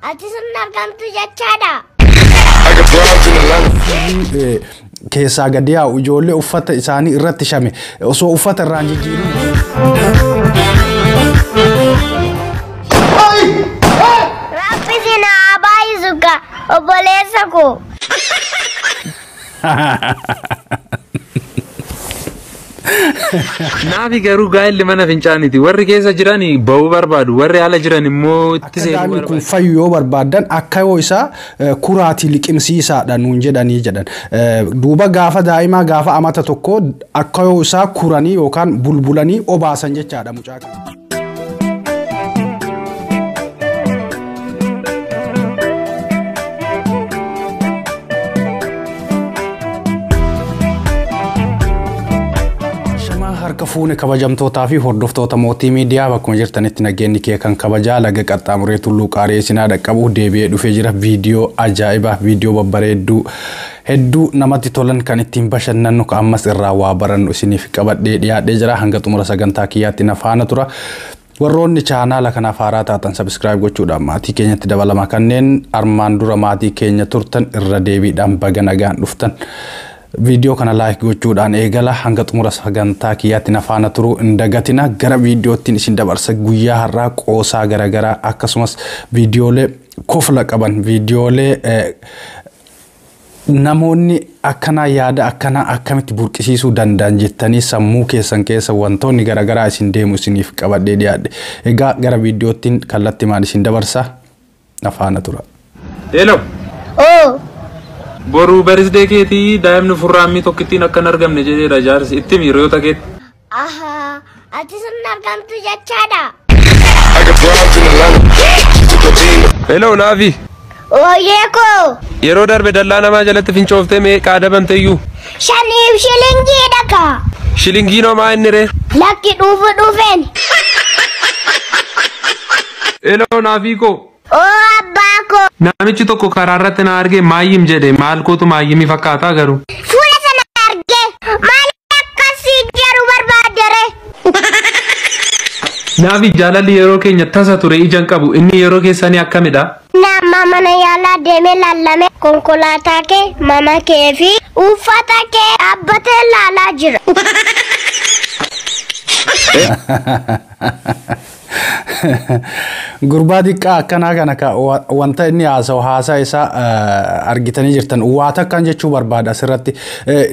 Ati sun argamtu jechaadha. Keessaa gadi yaa'u ijoollee uffata isaanii irratti shame osoo uffata irraan jijjiirin. Rabbi si naa baay'isu ka obboleessa koo. Naafi garuu gaa'elli mana fincaaniiti. Warri keessa jiran ba'uu barbaadu. Warri ala jiran immoo itti Akka seenuu daa'imni kun barbaadu. Fayyu yoo barbaadan akka yoo isaa kuraatii liqimsiisaadha nuun jedhanii jedhan. Duuba gaafa daa'imaa gaafa amata tokko akka yoo isaa kuranii yookaan bulbulanii obaasan jechaadha mucaa kana. Shamaa harka fuune kabajamtootaa fi hordoftoota Mootii Miidiyaa, bakkuma jirtanitti nageenyi kee kan kabajaa laga qaxxaamuree tulluu qaaree isinaa dhaqqabu deebi'ee dhufee jira. Viidiyoo ajaa'ibaa, viidiyoo babbareedduu hedduu namatti tolan kan ittiin bashannannu kan ammas irraa waa barannu isiniif qabadhee dhiyaadhee jira. Hanga xumura sagantaa kiyyaatti na faana tura. Warroonni chaanaala kanaaf haaraa taatan subscribe gochuudhaan maatii keenyatti dabalama. Kanneen armaan dura maatii keenya turtan irra deebiidhaan baga nagaan dhuftan. Viidiyoo kana like gochuudhaan eegala. Hanga xumura sagantaa kiyyaatti na faana turuu hin dagatina. Gara viidiyoottiin isin dabarsa. Guyyaa har'aa qoosaa garaagaraa akkasumas viidiyoolee kofla qaban, viidiyoolee namoonni akkanaa yaada akkanaa akkamitti burqisiisuu danda'an jettanii sammuu keessan keessa wantoonni garaagaraa isin deemu isiniif qabadhee dhiyaadhe. Egaa gara viidiyoottiin kallattimaan isin dabarsa, na faana tura. Hello. Oo. Boruu birthday keetii daa'imni furraammii tokkittiin akka hin argamne jedheera jaarsi. Itti himi hiriyoota keetti. Ahaa. Ati sun argamtu jechaadha. Hello, Naafi. Ooyee koo. Yeroo darbe dallaa namaa jalatti fincooftee meeqa adabamte iyyuu? Shaniif shilingiidha ka. Shilingiin homaa inni ree? Lakki, dhuufu dhufeen. Hello, Naafii koo. Oo, abbaa koo. Namichi tokko karaa irratti na argee maayyim jedhe. Maal kootu maayyimii fakkaataa garuu? Fuula sana argee maal akkasii jedhu barbaadere? Naafi, jaalalli yeroo keenya tasa ture, ija hin qabu. Inni yeroo keessanii akkamidha? Nama mana yaalaa deemee lallame konkolaataa kee, mana kee fi uffata kee dhaabbatee laalaa jira. Gurbaa xiqqaa akkanaa kana ka wanta inni haasa'u haasaa isaa argitanii jirtan. Waa takkaan jechuu barbaada asirratti.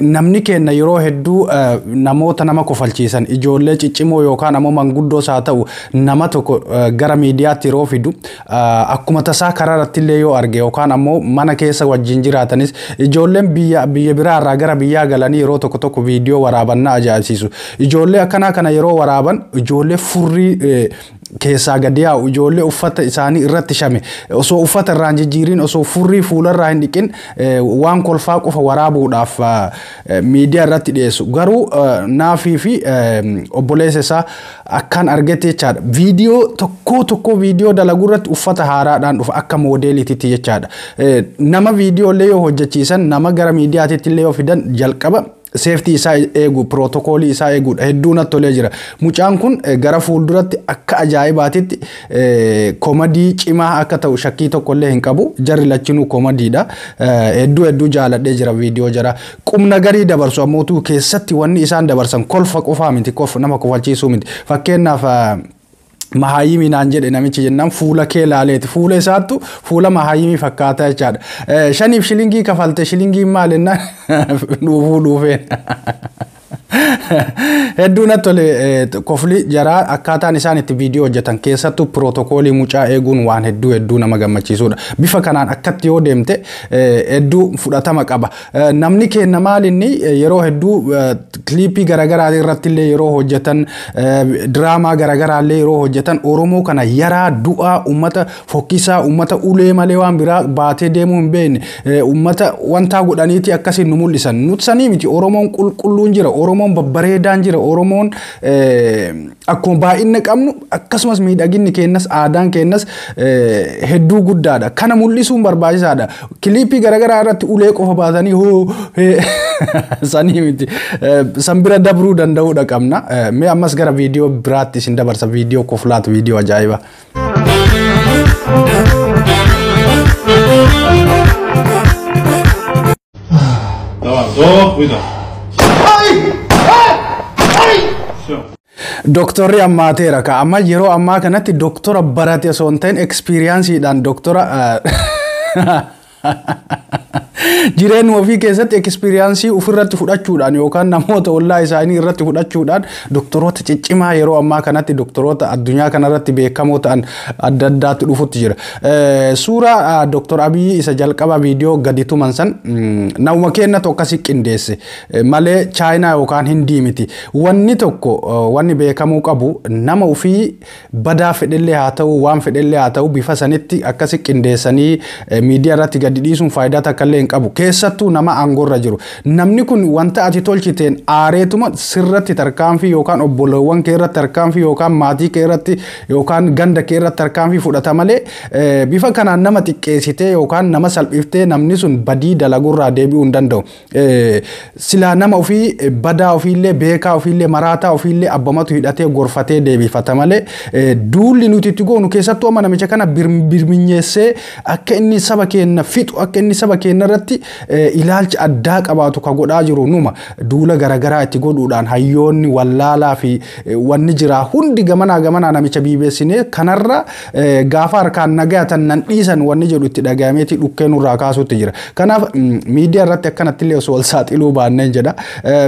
Namni keenya yeroo hedduu namoota nama kofalchiisan, ijoollee ciccimoo yookaan ammoo manguddoos haa ta'u, nama tokko gara miidiyaatti yeroo fidu akkuma tasaa karaa irratti illee yoo arge yookaan ammoo mana keessa wajjin jiraatanis, ijoolleen biyya biraa irraa gara biyyaa galanii yeroo tokko tokko viidiyoo waraaban na ajaa'ibsiisu. Ijoollee akkanaa kana yeroo waraaban ijoollee furrii keessaa gadi yaa'u, ijoollee uffata isaanii irratti shame osoo uffata irraan jijjiirin, osoo furrii fuularraa hin dhiqin waan kolfaa qofa waraabuudhaaf miidiyaa irratti dhiyeessu. Garuu Naafii fi obboleessa isaa akkaan argate jechaadha. Viidiyoo tokko tokko viidiyoo dalaguu irratti uffata haaraadhaan dhufa akka moodeeliititti jechaadha. Nama viidiyoo illee yoo hojjechiisan, nama gara miidiyaatitti illee yoo fidan, jalqaba safety isaa eegu, pirootokoolii isaa eeguudha. Hedduu natti tolee jira. Mucaan kun gara fuulduratti akka ajaa'ibaatitti komadii cimaa akka ta'u shakkii tokko illee hin qabu. Jarri lachinuu komadiidha. Hedduu hedduu jaaladhee jira viidiyoo jara. Qubna garii dabarsu ammootu keessatti wanni isaan dabarsan kolfa qofaa miti, nama kofalchiisuu miti. Fakkeenyaaf, mahaayimii naan jedhe namichi jennaan fuula kee laaleeti. Fuula isaattu fuula mahaayimii fakkaata jechaadha. Shaniif shilingii kafalte, shilingiin maal jennaan dhuufuu dhuufeen. Hedduu natti tole kofli jaraa, akkaataan isaan itti viidiyoo hojjetan, keessattuu pirootokoolii mucaa eeguun waan hedduu hedduu nama gammachiisudha. Bifa kanaan akkatti yoo deemte hedduu fudhatama qaba. Namni keenya maal inni yeroo hedduu kiliipii garaagaraa irratti illee yeroo hojjetan, diraamaa garaagaraa illee yeroo hojjetan, Oromoo kana yaraa du'aa, uummata fokkisaa, uummata ulee malee waan biraa baatee deemuu hin beekne, uummata wantaa godhaniiti akkasiin nu mul'isan. Nuti sanii miti. Oromoon qulqulluun jira, Oromoon babbareedaan jira, Oromoon akkuma baay'ina qabnu akkasumas miidhaginni keenyas aadaan keenyas hedduu guddaadha. Kana mul'isuun barbaachisaadha. Kiliipii garaagaraa irratti ulee qofa baatanii hoo sanii miti. San bira dabruu danda'uudha qabna. Mee ammas gara viidiyoo biraatti isin dabarsa, viidiyoo koflaatu, viidiyoo ajaa'ibaa. Вдох, выдох. Все. Doktorri ammaateera ka amma yeroo ammaa kanatti doktora barate osoo hin ta'in experienceiidhaan doktora jireenya ofii keessatti experience ofirratti fudhachuudhaan yookaan namoota ollaa isaanii irratti fudhachuudhaan doktoroota ciccimaa yeroo ammaa kanatti doktoroota addunyaa kanarratti beekamoo ta'an adda addaatti dhufutti jira. Suuraa Doktor Abiyyi isa jalqaba viidiyoo gadi tuman san nama kennatu akkasii qindeesse malee Chaayinaa yookaan Hindii miti. Wanni tokko wanni beekamuu qabu nama ofii badaa fedhellee haa ta'u, waan fedhellee haa ta'u, bifa sanitti akkasi qindeessanii miidiyaa irratti gadi dhiisuun faayidaa takka illee hin qabu. Keessattuu nama aangoorra jiru. Namni kun wanta ati tolchiteen aareetuma sirratti tarkaanfii yookaan obboleewwan kee irratti tarkaanfii yookaan maatii kee irratti yookaan ganda kee irratti tarkaanfii fudhata malee bifa kanaan nama xiqqeessitee yookaan nama salphiftee namni sun badii dalagurraa deebi'uu hin danda'u. Silaa nama ofii badaa ofiillee, beekaa ofiillee, maraataa ofiillee abbamatu hidhatee gorfatee deebifata malee duulli nuti itti goonu keessattuu amma namicha kana birminyeessee akka inni saba keenya fixu, akka inni saba keenya irratti ilaalcha addaa qabaatu ka godhaa jiru numa duula garaagaraa itti godhuudhaan hayyoonni wallaalaa fi wanni jiraa hundi gamanaa gamanaa namicha biibeessinee kanarra gaafa harkaan nagayatan nan dhiisan wanni jedhu itti dhagahameeti dhukkee nurraa kaasuutti jira. Kanaaf miidiyaa irratti akkanatti illee osoo wal saaxiluu baanneen jedha.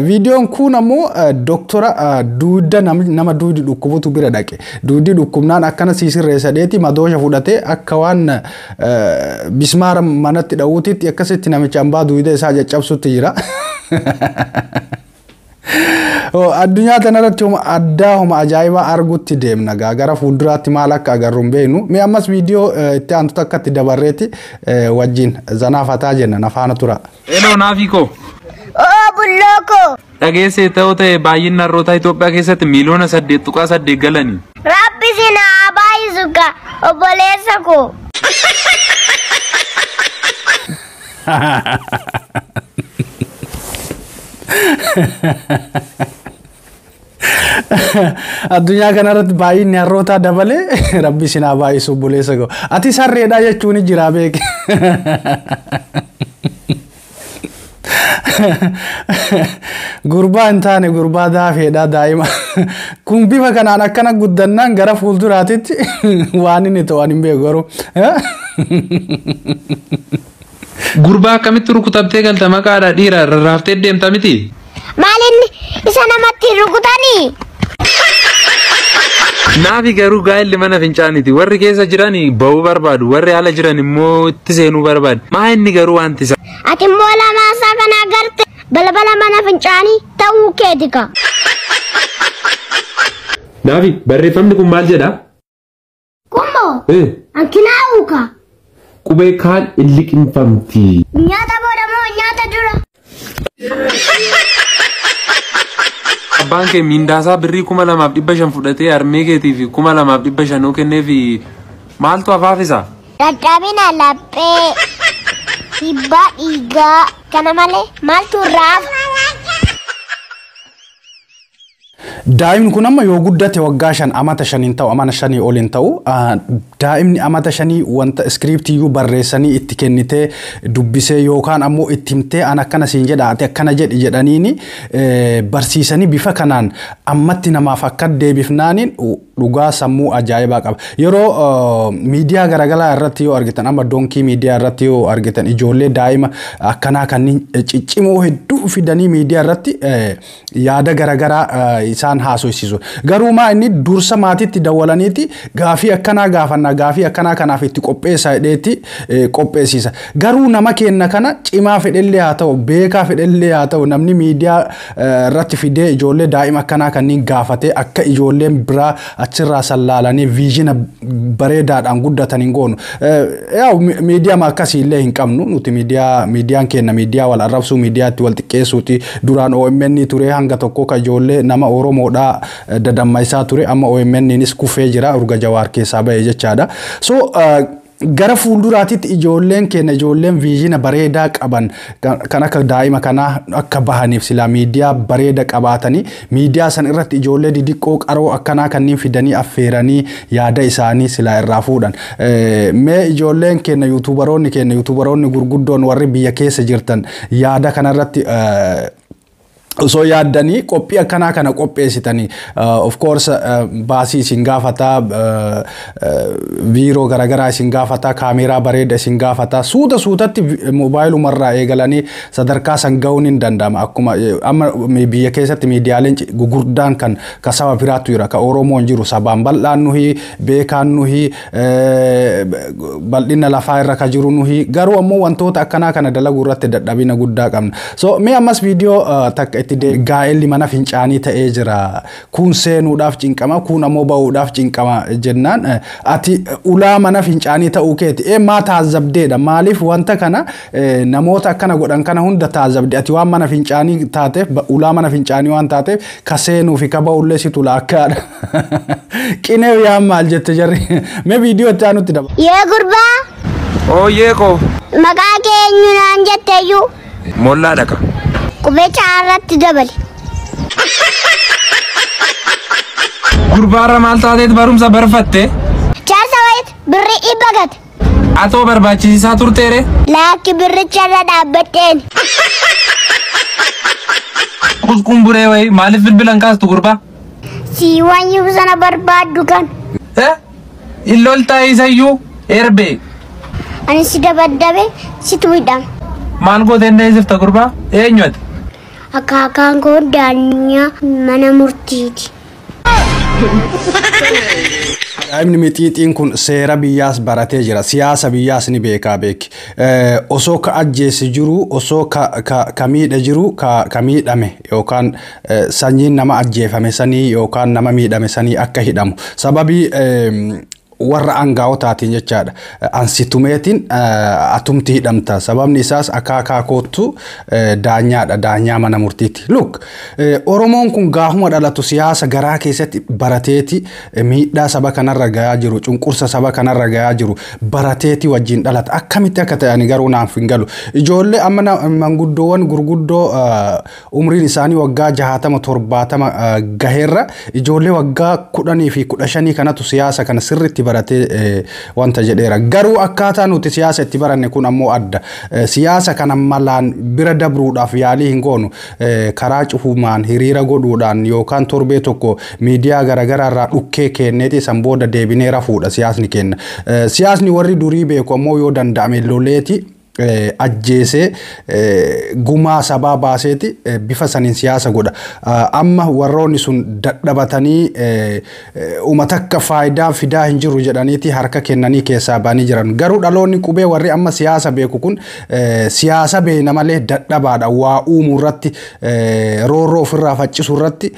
Viidiyoon kun ammoo doktora duuda nama duudi dhukkubutu bira dhaqe. Duudi dhukkubnaan akkana siisirreessa dheeti madoosha fudhatee akka waan bismaara manatti dha'uutitti akkasitti namicha hambaa duuda isaa caccabsutti jira. Addunyaa kanarratti homa addaa, homa ajaa'ibaa argutti deemna gaa, gara fuulduraatti maal akka agarru hin beeknu. Mee ammas viidiyoo itti aantu takkatti dabarreeti wajjin zanaafataa jenna, nafaana tura. Hello, Naafii koo. Oo, bulloo koo. Dhageessee ta'uu ta'e baay'inni harroota Itoophiyaa keessatti miiliyoona 8.8 galanii. Rabbi si naa baay'isu ka obboleessa koo. Addunyaa kanarratti baay'inni harrootaa dabalee, rabbi si naa baay'isu obboleessa koo. Ati sarreedha jechuun jira beeke. Gurbaa hin taane, gurbaa daafeedha daa'ima. Kun bifa kanaan akkana guddannaan gara fuulduraatitti waan inni ta'u ani hin beeku garuu. Gurbaa akkamitti rukutamtee galta maqaadha dhiira rarraaftee deemta miti? Maal inni isa namatti rukutanii? Naafi garuu gaa'elli mana fincaaniiti. Warri keessa jiran ba'uu barbaadu. Warri ala jiran immoo itti seenuu barbaadu. Maa inni garuu wanti isaa? Ati immoo lamaasaa kana agarte balbala mana fincaanii ta'uu keeti ka. Naafi, barreeffamni kun maal jedha? Kummoo hankinaa'uu ka. Qubee kaan hin liqimfamti. Nyaata booda moo nyaata dura? Abbaan kee miindaasaa birrii 2500 fudhatee harmee keetii fi 2500 kenneefi maaltu afaafisa? Dadhabina laphee, dhiibbaa dhiigaa, kana malee maaltu raafa? Daa'imni kun amma yoo guddate waggaa 5, amata 5 hin ta'u, amana 5 ol hin ta'u. Daa'imni amata 5 wanta scriptiyyuu barreessanii itti kennitee dubbisee yookaan ammoo itti himtee an akkana siin jedha, ati akkana jedhi jedhaniini barsiisanii bifa kanaan ammatti namaaf akka deebifnaaniin dhugaa sammuu ajaa'ibaa qaba. Yeroo miidiyaa garaagaraa irratti yoo argitan, amma Donkey miidiyaa irratti yoo argitan, ijoollee daa'ima akkanaa kanneen ciccimoo hedduu fidanii miidiyaa irratti yaada garaagaraa isaan haasofsiisu. Garuu maa inni dursa maatiitti dawwalaniiti gaafii akkanaa gaafannaa, gaafii akkanaa kanaaf itti qopheessaa jedheetti qopheessisa. Garuu nama kenna kana cimaa fedhellee haa ta'u, beekaa fedhellee haa ta'u, namni miidiyaa irratti fidee ijoollee daa'ima akkanaa kanneen gaafatee akka ijoolleen biraa achirraa sallaalanii vision bareedaadhaan guddatan hin goonu. Yaa'u miidiyaa akkasii illee hin qabnu nuti. Miidiyaa miidiyaan keenya miidiyaa wal arrabsuu, miidiyaa itti wal xiqqeessuuti. Duraan OMN ture hanga tokko ka ijoollee nama Oromoodhaa dadammaysaa ture. Amma OMNnis kufee jira urga Jawaar keessaa bahee jechaadha. So Gara fuulduraatitti ijoolleen keenya, ijoolleen vision bareedaa qaban kan akka daa'ima kanaa akka bahaniif silaa miidiyaa bareeda qabaatanii, miidiyaa san irratti ijoollee didiqqoo qaroo akkanaa kanneen fidanii affeeranii yaada isaanii silaa irraa fuudhan. Mee ijoolleen keenya, YouTuberoonni keenya, YouTuberoonni gurguddoon warri biyya keessa jirtan, yaada kanarratti osoo yaaddanii qophii akkanaa kana qopheessitanii, of course baasii isin gaafataa, biiroo garaagaraa isin gaafataa, kaameeraa bareeda isin gaafataa. Suuta suutatti moobaayilumarraa eegalanii sadarkaa san ga'uun hin danda'ama. Akkuma amma biyya keessatti miidiyaaleen gugurdaan kan ka saba biraatu jira, ka Oromoon jiru. Sabaan bal'aan nuhi, beekaan nuhi, bal'ina lafaa irra ka jiru nuhi, garuu ammoo wantoota akkanaa kana dalaguu irratti dadhabina guddaa qabna. So mee ammas viidiyoo takka itti, gaa'elli mana fincaanii ta'ee jira. Kun seenuudhaaf cinqama, kun ammoo ba'uudhaaf cinqama jennaan, ati ulaa mana fincaanii ta'uu keeti. Maa taazabdeedha? Maaliif wanta kana namoota akkana godhan kana hunda taazabde? Ati waan mana fincaanii taateef, ulaa mana fincaanii waan taateef, ka seenuu fi ka ba'ullee situ laakkaadha. Qinee yaa maal jette jarri? Mee viidiyoo itti aanutti daba. Yee gurbaa. Ooyyee koo. Maqaa kee eenyu naan jetteeyyuu? Mollaa dhaqa. Qubee caarratti dabali. Gurbaarra maal taateet barumsa barfatte? Jaarsa wayit birrii 100 gate. Atoo barbaachisaa turteere? Laakki, birricha irra dhaabbadheen. Qusqumburee wayi, maaliif bilbilan kaastu gurbaa? Sii waan yibu sana barbaaddu kan. Eh? Illoltaa isayyuu erbee. Ani si dabaddabe situ hidhama. Maal gooteen deessifta gurbaa? Eenyu ati? Akaakaan koo daanyaa mana murtiiti. Daa'imni mixiixiin kun seera biyyaas baratee jira. Siyaasa biyyaas ni beekaa beeki. Osoo ka ajjeesi jiru, osoo ka miidhe jiru, ka miidhame yookaan sanyiin nama ajjeefame sanii yookaan nama miidhame sanii akka hidhamu. Sababii warra aangaa'otaatiin jechaadha. Ansitumeetiin atumti hidhamta. Sababni isaas akaakaa koottu daanyaadha. Daanyaa mana murtiiti. Look, Oromoon kun gaafuma dhalatu siyaasa garaa keessatti barateeti, miidhaa saba kanarra gahaa jiru, cunqursa saba kanarra gahaa jiru barateeti wajjin dhalata. Akkamitti akka ta'ani garuu naaf hin galu. Ijoollee amma manguddoowwan gurguddoo umriin isaanii waggaa 60 70 gaheerra ijoollee waggaa 10 fi 15 kanatu siyaasa kana sirriitti baratee wanta jedheera. Garuu akkaataa nuti siyaasa itti baranne kun ammoo adda. Siyaasa kana malaan bira dabruudhaaf yaalii hin goonu. Karaa cufumaan hiriira godhuudhaan yookaan torbee tokko miidiyaa garaagaraa irraa dhukkee kenneeti san booda deebinee rafuudha siyaasni kenna. Siyaasni warri durii beeku ammoo yoo danda'ame loleeti ajjeesee gumaa sabaa baaseeti bifa saniin siyaasa godha. Amma warroonni sun dadhabatanii uummata akka faayidaa fidaa hin jiru jedhaniiti harka kennanii keessaa ba'anii jiran. Garuu dhaloonni qubee warri amma siyaasa beeku kun siyaasa beena malee dadhabaadha. Waa uumuu irratti, roorroo ofirraa faccisuu irratti,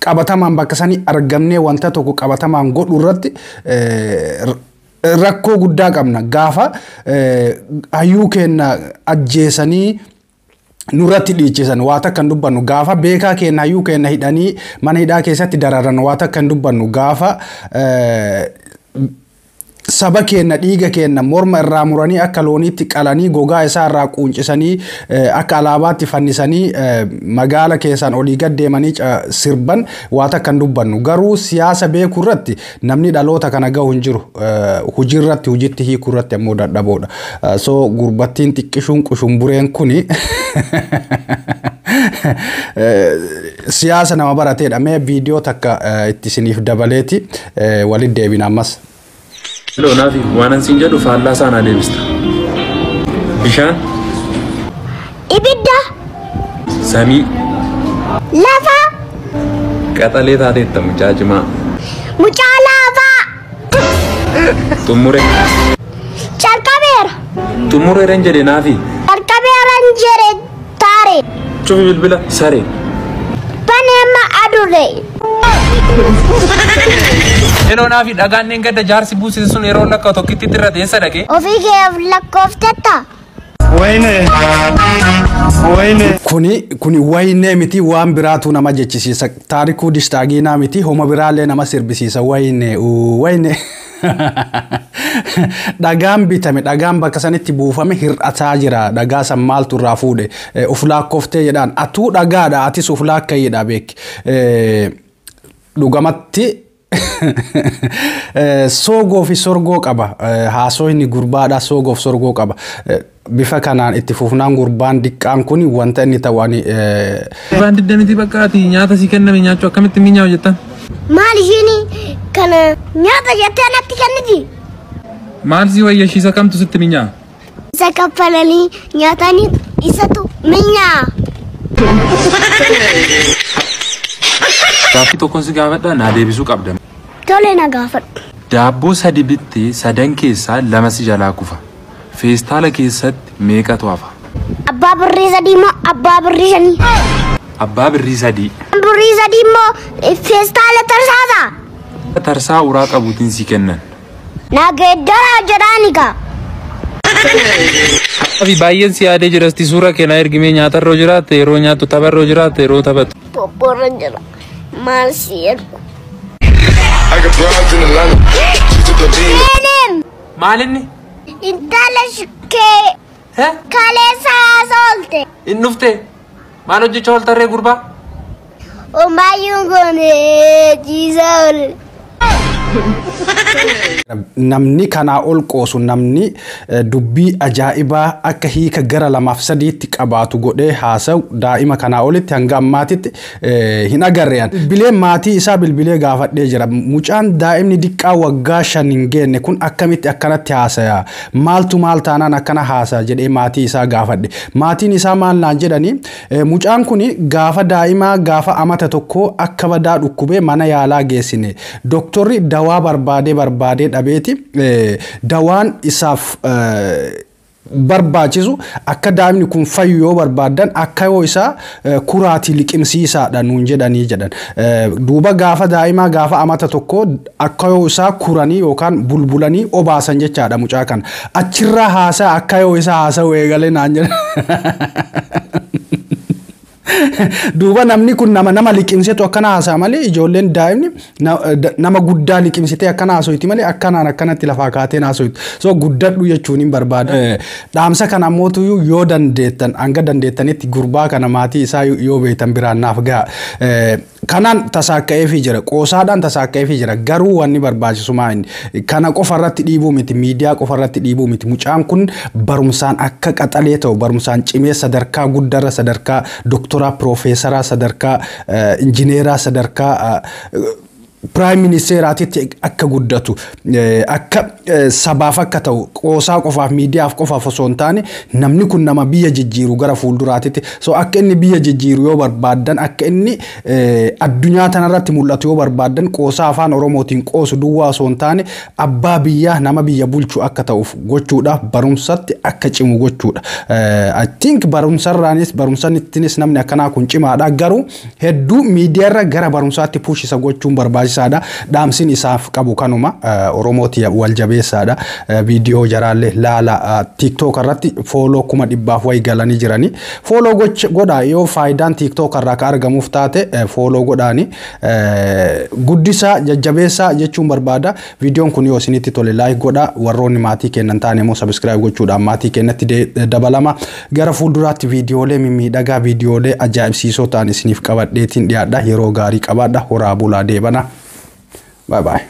qabatamaan bakka sanii argamnee wanta tokko qabatamaan godhu irratti rakkoo guddaa qabna. Gaafa hayyuu keenya ajjeesanii nurratti dhiichisan waa takka hin dubbannu. Gaafa beekaa keenya, hayyuu keenya hidhanii mana hidhaa keessatti dararan waa takka hin dubbannu. Gaafa saba keenya, dhiiga keenya morma irraa muranii akka looniitti qalanii gogaa isaa irraa quuncisanii akka alaabaatti fannisanii magaala keessaan olii gad deemanii sirban waa takka hin dubbannu. Garuu siyaasa beekuu irratti namni dhaloota kana gahu hin jiru. Hojii irratti, hojiitti hiikuu irratti ammoo dadhaboodha. So gurbattiin xiqqishuun qushumbureen kuni siyaasa nama barateedha. Mee viidiyoo takka itti isiniif dabaleeti walitti deebina ammas. Naafi, waan an siin jedhu faallaa isaa naa deebista. Bishaan. Ibidda. Samii. Lafa. Qaxalee taateetta, mucaa cimaa. Mucaa laafaa. Xumure. Calqabeera. Xumureeran jedhe, naafi. Calqabeeran jedhe taare. Cufi bilbila, saree. Baneema adurre. Yeroo naafi, dhagaan gadda jaarsi buusise sun yeroo lakka tokkitti irra teessa dhaqee. Ofii kee lakkoofteetta. Wayne. Wayne. Kuni waynee miti, waan biraatu nama jechisiisa. Taarikuu Dishtaagiinaa miti, homa biraallee nama sirbisiisa. Waynee waynee. Dhagaan bitame, dhagaan bakka sanitti buufame hir'ataa jira. Dhagaa san maaltu irraa fuudhe? Uf laakkoftee jedhaan. Atuu dhagaadha, atis uf laakkayyidha beek. Dhugamatti soogoo fi sorgoo qaba. Haasoo inni gurbaadha, soogoo fi sorgoo qaba. Bifa kanaan itti fufnaan gurbaan diqqaan kun wanta inni ta'u ani Gurbaan diddamiti bakka ati nyaata si kenname nyaachuu akkamitti mi'aawu jettan? Maal ishiin kana nyaata jettee natti kenniti? Maal si wayya, ishiisa kamtu sitti mi'aawa? Isa kaffalanii nyaatanii isatu mi'aawa. Gaaffii tokkoon si gaafadha, naa deebisuu qabda. Tole, na gaafadhu. Daabboo sadi bittee sadan keessaa lama si jalaa kufa. Feestaala keessatti meeqatu hafa? Abbaa birrii 3 moo abbaa birrii 5? Abbaa birrii 3. Birrii 3 immoo feestaala tarsaasa. Tarsaa uraa qabuutiin si kennan. Na geeddaraa jedhaani kaa. Fi baay'een si yaadee jirasti, suura kee naa ergimee, nyaatarra jiraatte, yeroo nyaattu, tapharra jiraatte, yeroo taphattu. Popporra jira. Maal si ergu? I got broads in Atlanta. She took the lean. Eenem. Maal inni? Intala kee kaleessa haasoolte. Inni dhufte maal hojjechaa ooltarree, gurbaa? Omaayyuun goone, ciisaa oole. Namni kanaa ol qoosu, namni dubbii ajaa'ibaa akka hiika gara lamaaf sadiitti qabaatu godhee haasa'u daa'ima kanaa olitti hanga ammaatitti hin agarrean. Bilbilee maatii isaa bilbilee gaafadhee jira. Mucaan daa'imni diqqaa waggaa 5 hin geenne kun akkamitti akkanatti haasaya? Maaltu maal taanaan akkana haasaya jedhee maatii isaa gaafadhe. Maatiin isaa maal naan jedhanii, mucaan kun gaafa daa'imaa, gaafa amata tokko akka badaa dhukkubee mana yaalaa geessine. Doktorri dawaa barbaadee barbaadee dhabeeti dawaan isaaf barbaachisu, akka daa'imni kun fayyu yoo barbaadan, akka yoo isaa kuraatii liqimsiisaadha nuun jedhanii jedhan. Duuba gaafa daa'imaa, gaafa amata tokko, akka yoo isaa kuranii yookaan bulbulanii obaasan jechaadha mucaa kana. Achirraa haasaa akka yoo isaa haasa'u eegalee naan jedhan. Duuba namni kun nama liqimsetu akkana haasa'a malee, ijoolleen daa'imni nama guddaa liqimsitee akkana haasoyti malee akkanaan akkanatti lafaa kaatee haasoyti. So guddadhu jechuun hin barbaada. Dhaamsa kana ammootu yoo dandeettan, hanga dandeettanitti gurbaa kana maatii isaa yoo beektan biraan naaf ga'a. Kanaan tasaakka'eefii jira. Qoosaadhaan tasaakka'eefii jira. Garuu wanni barbaachisu maa inni kana qofa irratti dhiibuu miti, miidiyaa qofa irratti dhiibuu miti. Mucaan kun barumsaan akka qaxalee ta'u, barumsaan cimee sadarkaa guddaarra, sadarkaa doktoraa, piroofeesaraa, sadarkaa injineeraa, sadarkaa prime ministeeraatitti akka guddatu, akka sabaaf akka ta'u, qoosaa qofaaf, miidiyaaf qofaaf osoo hin taane, namni kun nama biyya jijjiiru gara fuulduraatitti. So akka inni biyya jijjiiru yoo barbaaddan, akka inni addunyaa tanarratti mul'atu yoo barbaaddan, qoosaa afaan Oromootiin qoosu duwwaa osoo hin taane, abbaa biyyaa, nama biyya bulchu akka ta'uuf gochuudhaaf barumsatti akka cimu gochuudha. I think barumsarraanis, barumsanittinis namni akkanaa kun cimaadha, garuu hedduu miidiyaarra gara barumsaatti push isa gochuun barbaachisaadha. Dhaamsin isaaf qabu kanuma. Oromooti wal jabeessaadha. Viidiyoo jaraallee laala. TikTok irratti follow 100,000 wayi galanii jiranii. Follow godhaa, yoo faayidaan TikTok irraa ka argamuuf taate follow godhaani. Guddisaa jajjabeessaa jechuun barbaada. Viidiyoon kun yoo isinitti tole like godhaa. Warroonni maatii kennan taane immoo subscribe gochuudhaan maatii kennatti dabalama. Gara fuulduraatti viidiyoolee mimmiidhagaa, viidiyoolee ajaa'ibsiisoo ta'an isiniif qabadheetiin dhiyaadha. Yeroo gaarii qabaadha. Horaa bulaa, deebana. Bye bye.